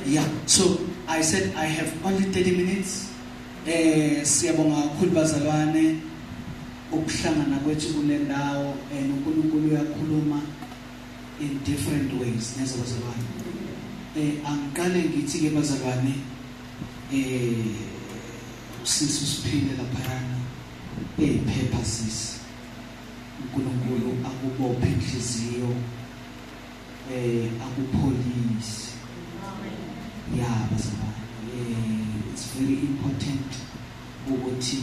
Yeah, so I said I have only 30 minutes. Siyabonga kakhulu bazalwane ukuhlangana kwethu kule ndawo, noNkulunkulu uyakhuluma in different ways, neza bazalwane. Angiqale ngithi ke bazalwane, usisi usiphile laphayana, phepha sisi. uNkulunkulu akubophe inhliziyo, akupholise. Yeah, bazalwane, it's very important ukuthi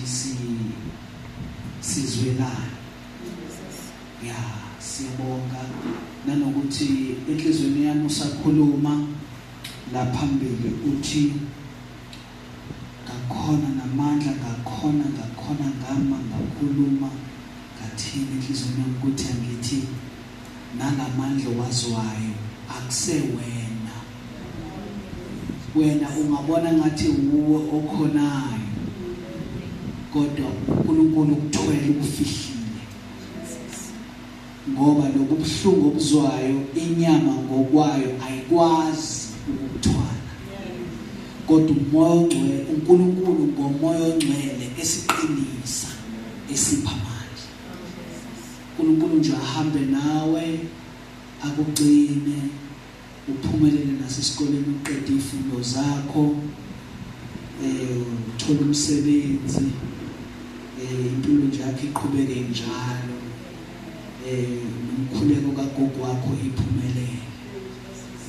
sizwelane. Yeah, siyabonga nanokuthi enhlizweni yami usakhuluma la phambili uthi ngakhona namandla, ngakhona, ngakhona, ngama, ngakhuluma, ngathini enhlizweni yami ukuthi angithi nalamandla wazwayo akusewena, wena ungabona ngathi uwe okhonayo, kodwa uNkulunkulu ukuthwele ukufihlile, ngoba lobubuhlungu obuzwayo inyama ngokwayo ayikwazi ukukuthwala, kodwa uMoya oNgcwele, uNkulunkulu ngoMoya oNgcwele esiqinisa, esipha amandla. uNkulunkulu nje ahambe nawe, akugcine, uphumelele nasesikoleni, uqede izifundo zakho, uthola umsebenzi, impilo nje yakho iqhubeke njalo, nomkhuleko kagogo wakho iphumelele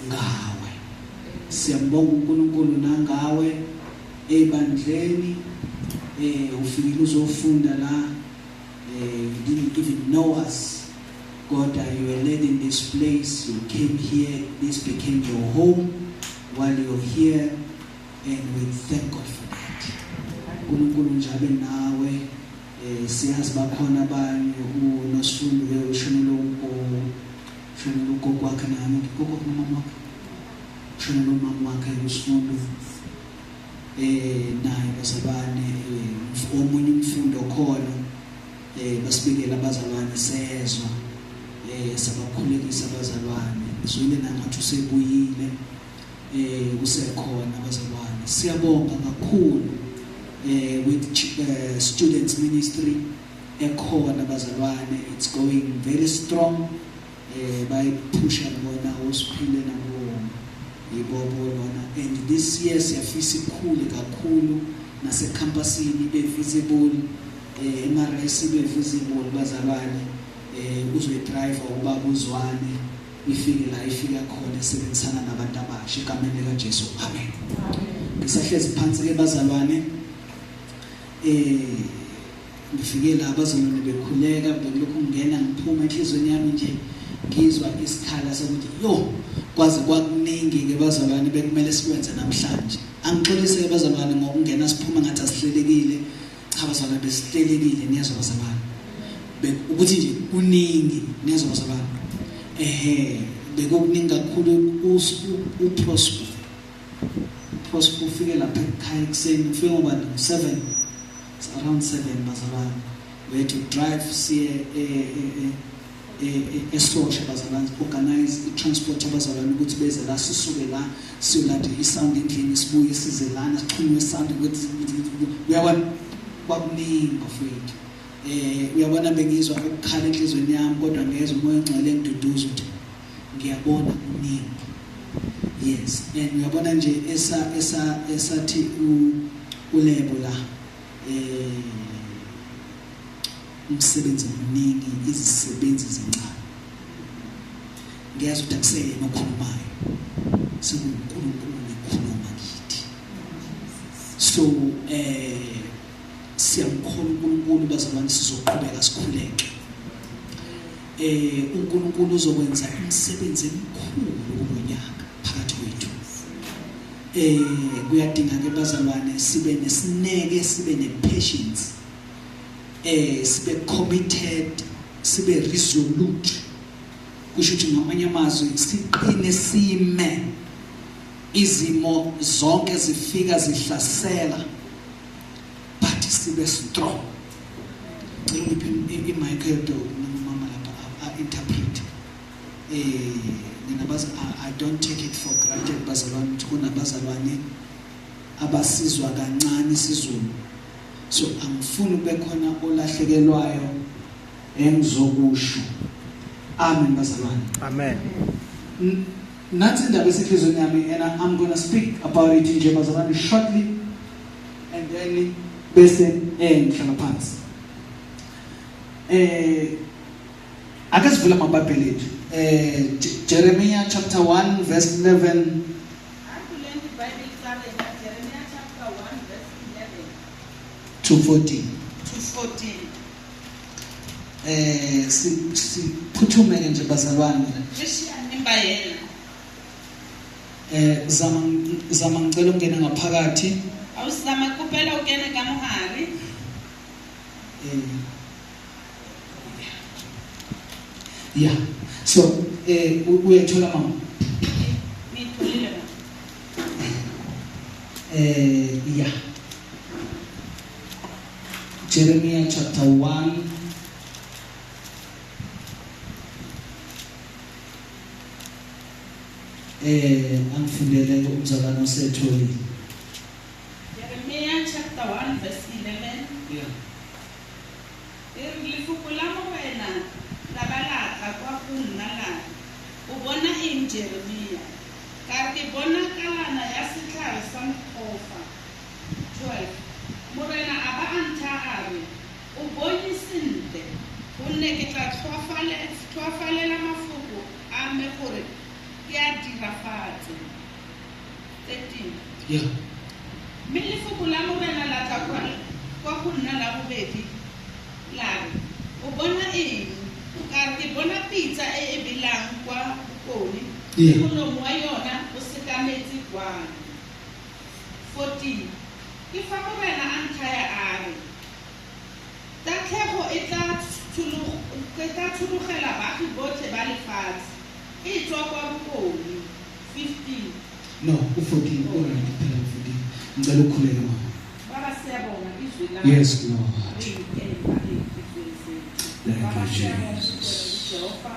ngawe. Siyambonga uNkulunkulu nangawe ebandleni, ufikile uzofunda la, you didn't even know us, God, you were led in this place, you came here, this became your home while you're here, and we thank God for that. uNkulunkulu nje abe nawe. Siyazi bakhona abanye, uNosifundo ke ushonele ushonele ugogo wakhe, nami ugogo wakhe nomama wakhe, ushonele umama wakhe uSifundo, naye bazalwane, omunye umfundo khona, basibikela abazalwane, sezwa, sabakhulekisa abazalwane, zwile nangathi usebuyile, usekhona abazalwane. Siyabonga kakhulu with students ministry ekhona bazalwane, it's going very strong, bayiphusha bona uSiphile nabo yibobo lona, and this year siyafisa ikhule kakhulu nasecampusini ibe visible, ema-res ibe visible bazalwane, uzoyidrive ubaba uZwane ifike la ifika khona, esebenzisana nabantu abasha egameni lika Jesu, amen. Ngisahlezi phansi ke bazalwane, ngifike la abazalwane bekhuleka, bekulokhu ngingena ngiphuma enhlizweni yami nje ngizwa isikhala sokuthi yo kwaze kwakuningi ke bazalwane bekumele sikwenze namhlanje. Angixolise ke bazalwane ngokungena siphuma ngathi asihlelekile. Cha bazalwane, besihlelekile, niyezwa bazalwane, ukuthi nje kuningi, niyezwa bazalwane, bekukuningi kakhulu. uProsper Prosper ufike lapha ekhaya ekuseni, ufike ngoba 7, it's around 7 bazalwane, we had to drive siye esosha bazalwane, organize i-transport abazalwane ukuthi beze la, sisuke la siyolanda i-sound endlini, sibuye size lana sixhunywe i-sound ukuthi uyabona kwakuningi bafowethu. Uyabona bengizwa ukukhala enhlizweni yami, kodwa ngezwe uMoya oNgcwele engiduduza ukuthi ngiyabona kuningi. Yes, and uyabona nje esa esa esathi uLebo la, umsebenzi omningi, izisebenzi zincane. Ngiyazi ukuthi akuseyena okhulumayo, sekuNkulunkulu ekhuluma kithi. So siyamkholwa uNkulunkulu bazalwane, sizoqhubeka sikhuleke. uNkulunkulu uzokwenza imisebenzi emikhulu kulonyaka phakathi kwethu. Kuyadinga ke bazalwane sibe nesineke, sibe nepatience, sibe committed, sibe resolute, kusho ukuthi ngamanye amazwi siqine, sime izimo zonke zifika zihlasela, but sibe strong. Cela ungiphe i-mic yodwa mama lapha a-interpret. Nina bazi, I don't take it for granted bazalwane ukuthi Kunabazalwane abasizwa kancane isiZulu, so angifuni kube khona olahlekelwayo engizokusho. Amen bazalwane. Amen. Nansi indaba esenhliziyweni yami, and I'm going to speak about it nje bazalwane shortly, and then bese ngihlala phansi. Ake sivule amaBhayibheli ethu. Jeremiah chapter 1 verse 11. Jeremiah chapter 1 verse 11 to 14. To 14. Siphuthume nje bazalwane. Zama ngicela ukungena ngaphakathi. Awuzama kuphela ukungena kamuhari. Yeah. So uyathola mama? Ngitholile mama. Yeah. Jeremiah chapter 1 angifundele umzalwane osetholile. Jeremiah chapter 1 verse 11. Yeah. Lefoko la Morena la ba la tla kwa go nna la re, o bona eng Jeremia? Ka re, ke bona kalana ya setlhare sa mokgofa. 12 Morena a ba a nthaya a re, o bonye sentle, gonne ke tla tlhoafalela mafoko a me gore ke a dirafatse. 13 Yeah. Mme lefoko la Morena la tla kwa go nna la bobedi la re, o bona eng? Ka re, ke bona pitsa e e belang kwa bokone, Yeah. molomo wa yona o sekametse kwano. 14 Ke fa Morena a nthaya a re, tatlhego e tla tshologela baagi botlhe ba lefatshe, e tswa kwa bokone. 15 No, u14 already phela u14. Ngicela ukukhuleka mama. Baba siyabonga izwi lakho. Yes Lord. Thank Baba you, siyabonga Jesus. Jehova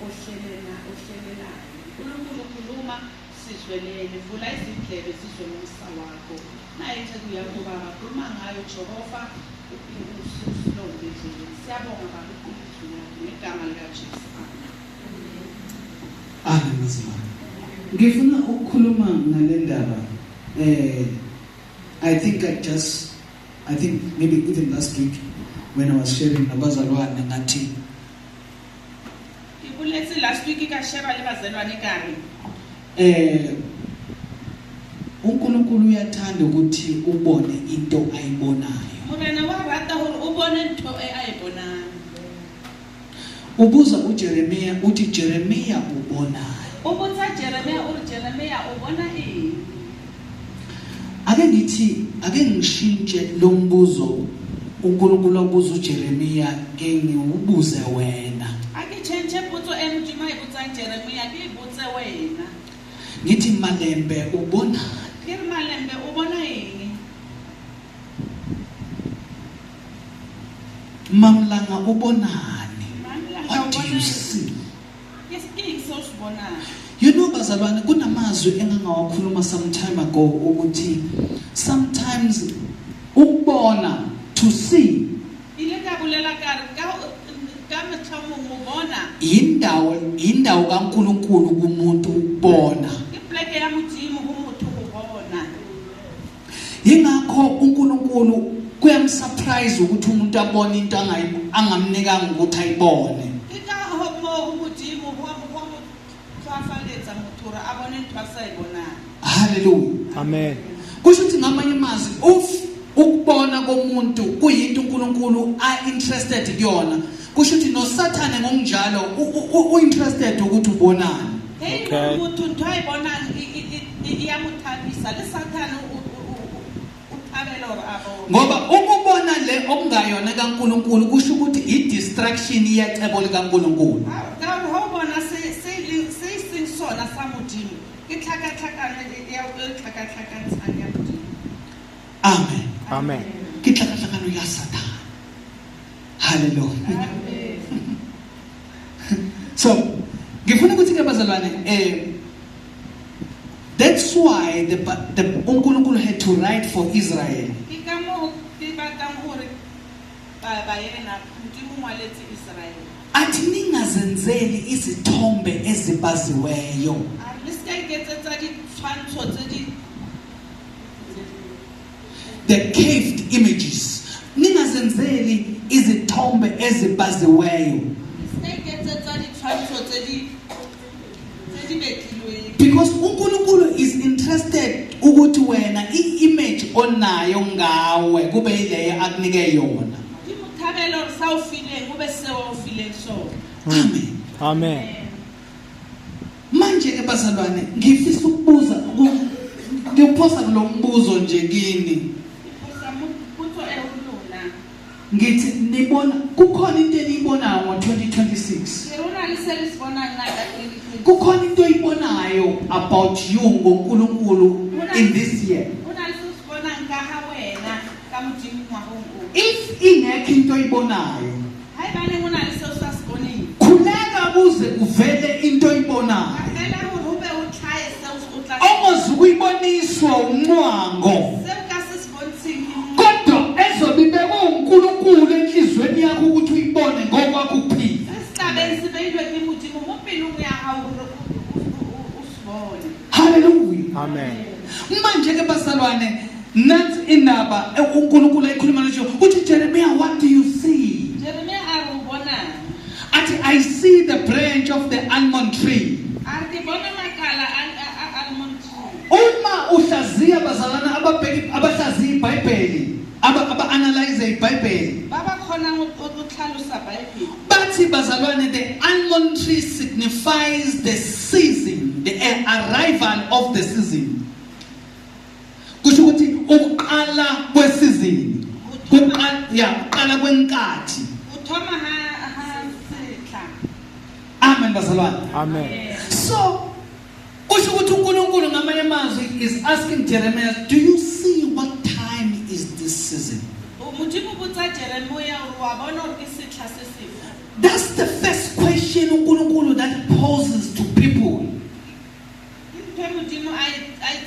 ohlelelayo. uNkulunkulu khuluma sizwelele, vula izindlebe sizwe umusa wakho. Naye inceku yakho Baba, khuluma ngayo Jehova, usilonde endleleni. Siyabonga Baba izwi lakho ngegama likaJesu. Amen. Amen bazalwane. Ngifuna ukukhuluma ngale ndaba. I think I think maybe even last week when I was sharing nabazalwane ngathi ke boletse last week ka share le bazalwane ka re uNkulunkulu uyathanda ukuthi ubone into ayibonayo. Morena wa rata hore o bone ntho e a e bonang. Ubuza uJeremiah uthi Jeremiah ubonani? O botsa Jeremiah o re Jeremiah o bona eng? Ake ngithi ake ngishintshe lo mbuzo uNkulunkulu abuza uJeremiah ke ngiwubuze wena. Ake change potso e Modimo a e botsang Jeremiah ke e botse wena. Ngithi Malembe ubonani? Ke re Malembe o bona eng? Mamlanga ubonani? Mamlanga What do ubona you eng? see? Ke eng se o se bonang? You know bazalwane kunamazwi engangawakhuluma some time ago ukuthi sometimes ukubona, to see, ile ka bolela ka re ka mohlomong o bona indawo kaNkulunkulu kumuntu ukubona. Ke pleke ya Modimo ho motho ho bona. Yingakho uNkulunkulu kuyamsurprise ukuthi umuntu abone into angamnikanga ukuthi ayibone. Ke ka ho mo Modimo ho mo tlwafaletsa motho hore a bone ntho a sa e bonang. Hallelujah. Amen. Kusho ukuthi ngamanye amazwi ukubona komuntu kuyinto uNkulunkulu a interested kuyona. Kusho ukuthi noSathane ngokunjalo u interested ukuthi ubonani. Hey, Okay. motho ntho a e bonang e ya mo thabisa, le Sathane o thabela hore a bone. Ngoba ukubona le okungayona kaNkulunkulu kusho ukuthi i distraction yecebo likaNkulunkulu. Ka ha o bona se e seng sona sa Modimo, ke tlhakatlhakano ya e tlhakatlhakantshang ya Modimo. Amen. Amen. Ke tlhakatlhakano ya Sathane. Hallelujah. Amen. So ngifuna ukuthi ke bazalwane That's why the uNkulunkulu had to write for Israel. Ke ka moo ke batlang gore ba yena Modimo o ngwaletse Israel. Athi ningazenzeli izithombe ezibaziweyo. A re le se ka iketsetsa ditshwantsho tse di The carved images. Ningazenzeli izithombe ezibaziweyo. Le se ka iketsetsa ditshwantsho tse di betlilweng. Because uNkulunkulu is interested ukuthi wena i-image onayo ngawe kube yileyo akunike yona. Modimo o thabela hore sa o fileng o be seo o fileng sona. Amen. Amen. Manje ke bazalwane, ngifisa ukubuza, ngiyophosa kulo mbuzo nje kini. Ke phosa potso e ho lona. Ngithi nibona kukhona into eniyibonayo ngo-2026? Ke rona le se le se bonang na ka 2026? Kukhona into oyibonayo about you ngoNkulunkulu in this year? Ho na le se o se bonang ka ha wena ka Modimo ngwahong o? If ingekho into oyibonayo, Haebaneng ho na le seo o sa se boneng, khuleka kuze kuvele into oyibonayo. Rapela hore ho be ho tlhahe seo o tla Ongozukuyiboniswa umncwango. Seo ka se se bontsheng ke Kodwa ezobe ibekwe uNkulunkulu enhliziyweni yakho ukuthi uyibone ngokwakho ukuphila. Se se tlabeng se beilwe ke Modimo mo pelong ya hao hore o se bone. Hallelujah. Amen. Manje ke bazalwane, nansi indaba uNkulunkulu ayikhuluma nje, uthi Jeremiah, what do you see? Jeremiah a re o bonang? Athi I see the branch of the almond tree. A re ke bona makala a almond tree. Uma uhlaziya bazalwane, ababheki abahlaziya iBhayibheli, aba analyze iBhayibheli, Ba ba kgonang ho tlhalosa Bible. Bathi bazalwane, the almond tree signifies the season, the arrival of the season. Kusho ukuthi ukuqala kwesizini, kuqala ya kuqala kwenkathi. O thoma ha setla. Amen bazalwane. Amen. So kusho ukuthi uNkulunkulu ngamanye amazwi is asking Jeremiah, do you see what time is this season? O Modimo botsa Jeremiah hore wa bona hore ke setlha se sefe? That's the first question uNkulunkulu that poses to people. Ke ntho e Modimo a e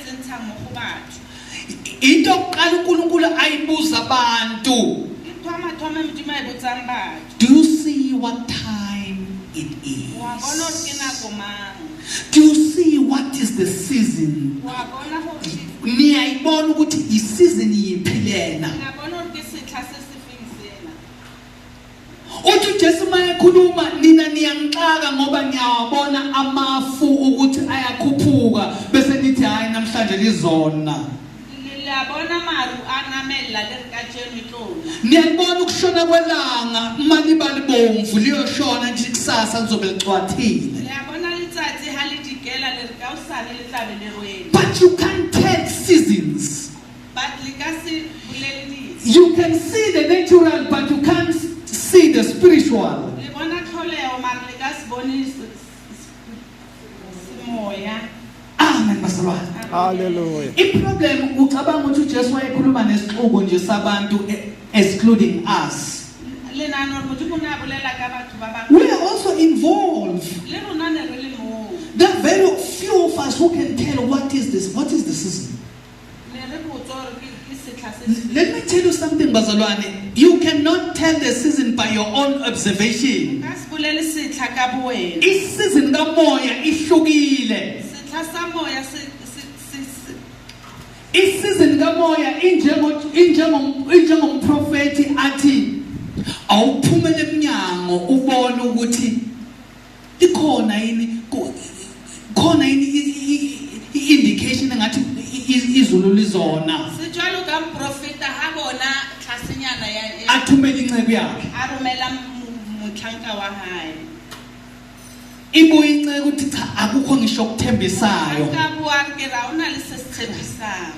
tsentshang mo go batho. Into yokuqala uNkulunkulu ayibuza abantu. Ke ntho ya mathomo e Modimo a e botsang batho. Do you see what time it is? Wa bona hore ke nako mang? Do you see what is the season? Wa bona hore ke Niyayibona ukuthi i-season yiphi lena? Wa bona hore ke setlha se sefeng sena? Uthi uJesu mayekhuluma, nina niyangixaka ngoba ngiyawabona amafu ukuthi ayakhuphuka, bese nithi hayi namhlanje lizona. Le la bona maru a namella le re kajeno e tlo na. Niyabona ukushona kwelanga uma liba libomvu liyoshona nje kusasa lizobe licwathile. Le a bona letsatsi ha le dikela le re ka hosane le tla be le rwele. But you can't tell seasons. But le ka se bolele ditso. You can see the natural but you can't see the spiritual. Le bona tlholeho mara le ka se bone semoya. Amen bazalwane. Hallelujah. I-problem ucabanga ukuthi uJesu wayekhuluma nesixuku nje sabantu excluding us. Le nahana hore Modimo o ne a bolela ka batho ba bang. We are also involved. Le rona ne re le moo. There are very few of us who can tell what is this, what is the season. Ne re botsa hore ke setlha se sefe. Let me tell you something bazalwane, you cannot tell the season by your own observation. Ka se bolele setlha ka bo wena. I-season kamoya ihlukile. Setlha sa moya se, se, se, se. I-season kamoya injengomprofeti athi awuphumele eminyango ubone ukuthi ikhona yini, khona yini i-indication engathi izulu lizona. Se jwalo ka mprofeta ha bona tlhasenyana ya, ya Athumele inceku yakhe. A romela motlhanka wa hae. Ibuye inceku ukuthi cha akukho ngisho okuthembisayo. Ka bua ke ra ona le se se tshepisang.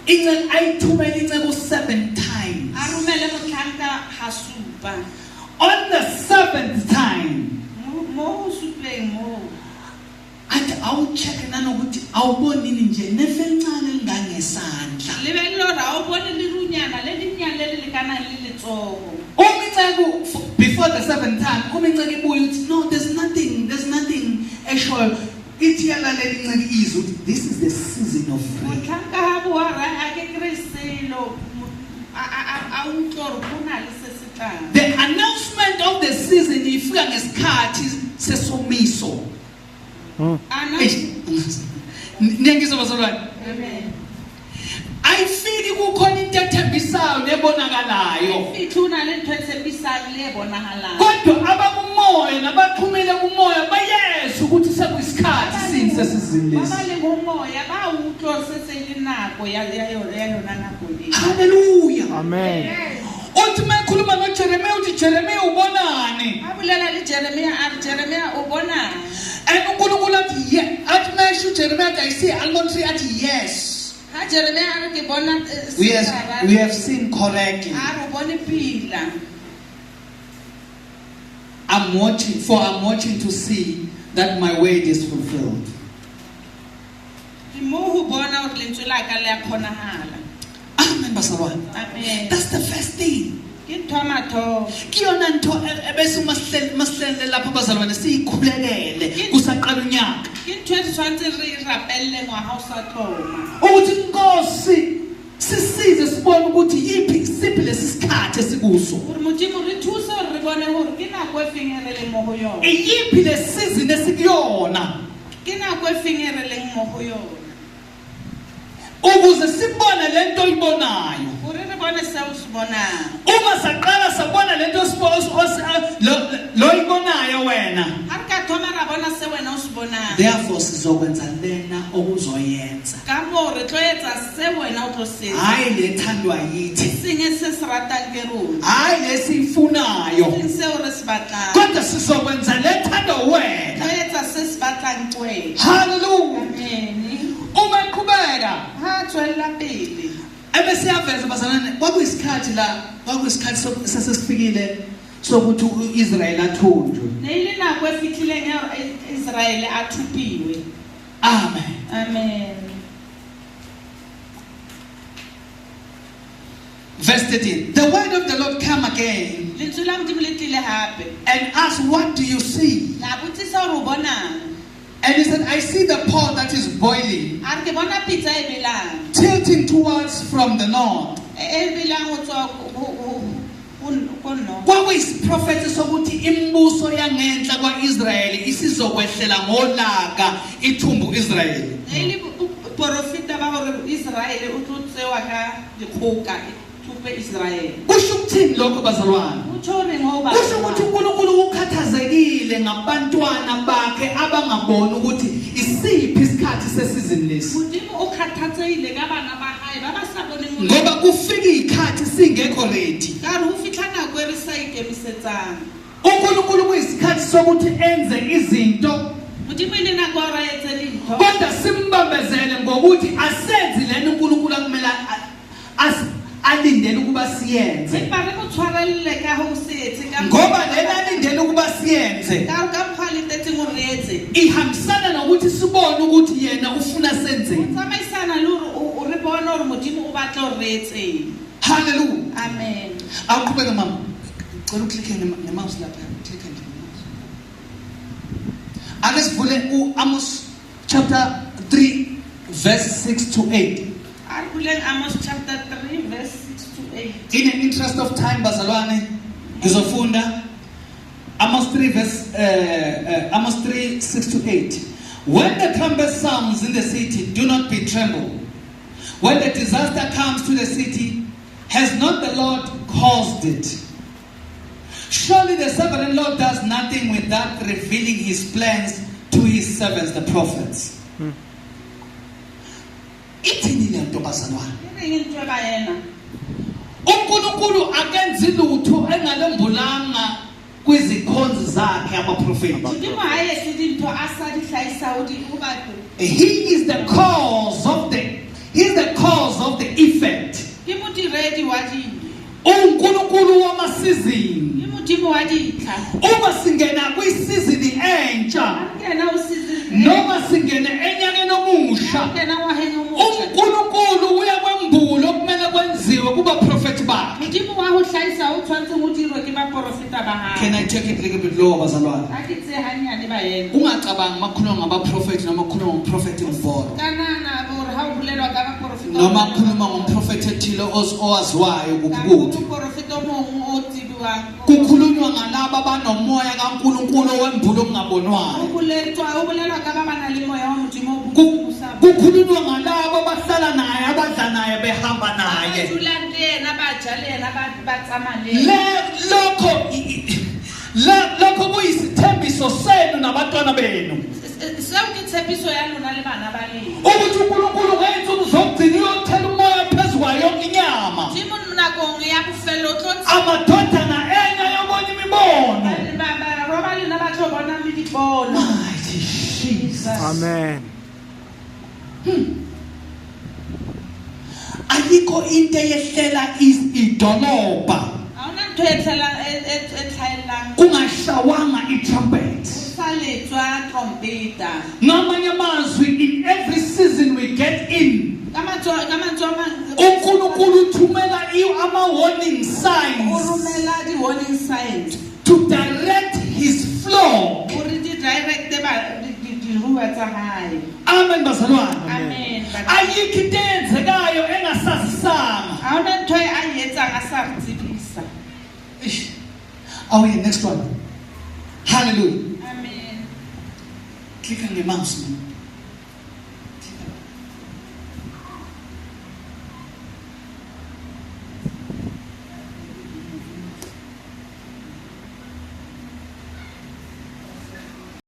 Inceku ayithumele inceku 7 times. A romele motlhanka ha supa. On the 7th time. Mo ho supeng mo. Athi awucheck nanokuthi awuboni nini nje nefe elincane elingangesandla. Lebello ra o bone lerunyana le lenyane le le lekanang le letsoho. Uma inceku before the 7th time, uma inceku ibuye uthi no there's nothing, there's nothing eshoyo. Ithi Ithi yalalela inceku izwi ukuthi this is the season of rain. Motlhanka ha bua ra a ke kry selo a utlwa gore go na le se se tlang. The announcement of the season ifika ngesikhathi sesomiso. Ana- Niyangizwa bazalwane? Amen. Ayifiki kukhona into ethembisayo nebonakalayo. Fitlhe o na le ntho e tshepisang le e bonagalang. Kodwa abakumoya nabaxhumile kumoya bayezwa ukuthi sekuyisikhathi sini sesizini Ba ba lesi. leng ho moya ba utlwa hore se se le nako ya yona nako le. Hallelujah. Amen. Uthi mayekhuluma noJeremiya uthi Jeremiya ubonani? A bolela le Jeremia a re Jeremia o bonang? And uNkulunkulu athi ye athi mayesho uJeremiya athi I see almond tree athi yes. Ha Jeremia a re ke bona We have, sehlare, we have seen correctly. a re o bone pila. I'm watching to see that my word is fulfilled. Ke mo ho bona hore lentswe la ka le a kgonahala. Amen bazalwane. Amen. That's the first thing. Ke ntho ya mathomo. Ke yona ntho ebese masihlele lapho bazalwane siyikhulekele kusaqala unyaka. Ke ntho e re tshwanetseng re e rapelle ngwaga o sa thoma. Ukuthi inkosi sisize sibone ukuthi yiphi siphi lesi sikhathi esikuso. Gore Modimo re thuse hore re bone hore ke nako e feng e re leng mo ho yona. Iyiphi le season esikuyona Ke nako e feng e re leng mo ho yona. ukuze sibone lento oyibonayo. Hore re bone seo o se bonang. Uma saqala sabona lento lo oyibonayo wena. Ha re ka thoma ra bona se wena o se bonang. Therefore sizokwenza lena okuzoyenza. Ka moo re tlo etsa se wena o tlo se etsa. Hayi lethandwa yithi. Seng e se se ratang ke rona. Hayi lesiyifunayo. Seng seo re se batlang. Kodwa sizokwenza lethandwa Tlo wena. etsa se se batlang ke wena. Hallelujah. Amen. Uma iqhubeka Ha tswella pele. ebese yaveza bazalwane kwakuyisikhathi la kwakuyisikhathi sesesifikile sokuthi uIsrael athunjwe. Ne e le nako e fitlhileng ya hore Israele a thupiwe. Amen. Amen. Verse 13. The word of the Lord came again Lentswe la Modimo le tlile hape. and asked, "What do you see?" La botsisa hore o bonang. And he said, "I see the pot that is boiling, A re ke bona pitsa e belang. tilting towards from the north." E belang ho tswa ko north. Kwakuyisiprofethi sokuthi imibuso yangenhla kwaIsrael isizokwehlela ngolaka ithumbu Israel. Ne e le porofeta ba hore Israele o tlo tsewa ka dikgoka e thupe Israele. Kusho ukuthini lokho bazalwane? Ho tjho horeng ho ba? Kusho ukuthi uNkulunkulu ukhathazekile ngabantwana bakhe abangaboni ukuthi isiphi isikhathi sesizini lesi. Modimo o kgathatsehile ka bana ba hae ba ba sa boneng hore- Ngoba kufika izikhathi singekho ready. Ka re ho fihla nako e re sa ikemisetsang. uNkulunkulu kuyisikhathi sokuthi enze izinto Modimo e le nako ya hore a etse dintho. kodwa simbambezele ngokuthi asenzi lena uNkulunkulu akumele alindele ukuba siyenze. Empa re mo tshwarelle ka ho se etse ka Ngoba lena alindele ukuba siyenze ka ka mokgwa a letetseng hore re etse. ihambisana nokuthi sibone ukuthi yena ufuna Ho senzeni. tsamaisana le hore o re bone hore Modimo o batla hore re etseng. Hallelujah. Amen. Awuqhubeke mama. Ngicela uklikhe ngemouse lapha. Klikhe nje ngemouse. Ake sivule uAmos chapter 3 verse 6 to 8. A re buleng Amos chapter 3 verse 6 to 8. In the interest of time bazalwane ngizofunda Amos 3 verse Amos 3 6 to 8. When the trumpet sounds in the city, do not be trembled. When the disaster comes to the city, has not the Lord caused it? Surely the sovereign Lord does nothing without revealing his plans to his servants, the prophets. Ithini le nto bazalwane? Ke reng ntho e ba ena? uNkulunkulu akenzi lutho engalembulanga kwizikhonzi zakhe abaprofeti. Modimo ha etse dintho a sa di hlahisa ho di ho batho. He is the cause of the He is the cause of the effect. Ke modiredi wa dilo. uNkulunkulu wamasizini. Ke Modimo wa ditlha. Uma singena kwisizini entsha Ha re kena ho season noma singena enyakeni omusha Ha re kena ngwaheng o motjha. uNkulunkulu uyakwembula okumele kwenziwe kubaprofeti bakhe. Modimo wa ho hlahisa o tshwanetseng ho dirwe ke baporofeta ba hae. Can I take it a little bit lower bazalwane? Ha ke tseye hanyane ba yena. Ungacabangi makhuluma ngabaprofeti noma khuluma ngomprofeti Mboro. Ka nahana gore ha o bolelwa ka baporofeta Noma khuluma ngomprofeti ethile owaziwayo kapa kuphi. moporofeta o mongwe o tsebiwang. Kukhulunywa ngalabo abanomoya kaNkulunkulu owembula okungabonwayo. O bolelwa ka ba ba nang le moya wa Modimo o o sa Kukhulunywa ngalabo abahlala naye, abadla naye, behamba Ba naye. dulang le yena, ba ja le yena, ba tsamaya le yena. Le lokho lokho kuyisithembiso senu nabantwana benu. Seo ke tshepiso ya lona le bana ba lena. Ukuthi uNkulunkulu ngey'nsuku zokugcina uyothela umoya phezu kwayo yonke inyama. Modimo nakong ya bofelo o tlo Amadodana enu ayobona imibono. Barwa ba lena ba tlo bona le dipono. Mighty Jesus. Amen. Ayikho into eyehlela idolobha Ha hona ntho e e tlhaellang kungashawanga itrumpet. ho sa letswa trompeta. Ngamanye amazwi, in every season we get in, Ka mantswe a mang, uNkulunkulu uthumela ama-warning o signs romela di-warning signs to direct his flock. hore di directe diruwa tsa hae. Amen bazalwane. Amen. Ayikho into eyenzekayo engasazisanga. Ha hona ntho e a e etsang a sa re tsebisa. Eish. Awuye next one. Hallelujah. Amen. Klika ngemouse.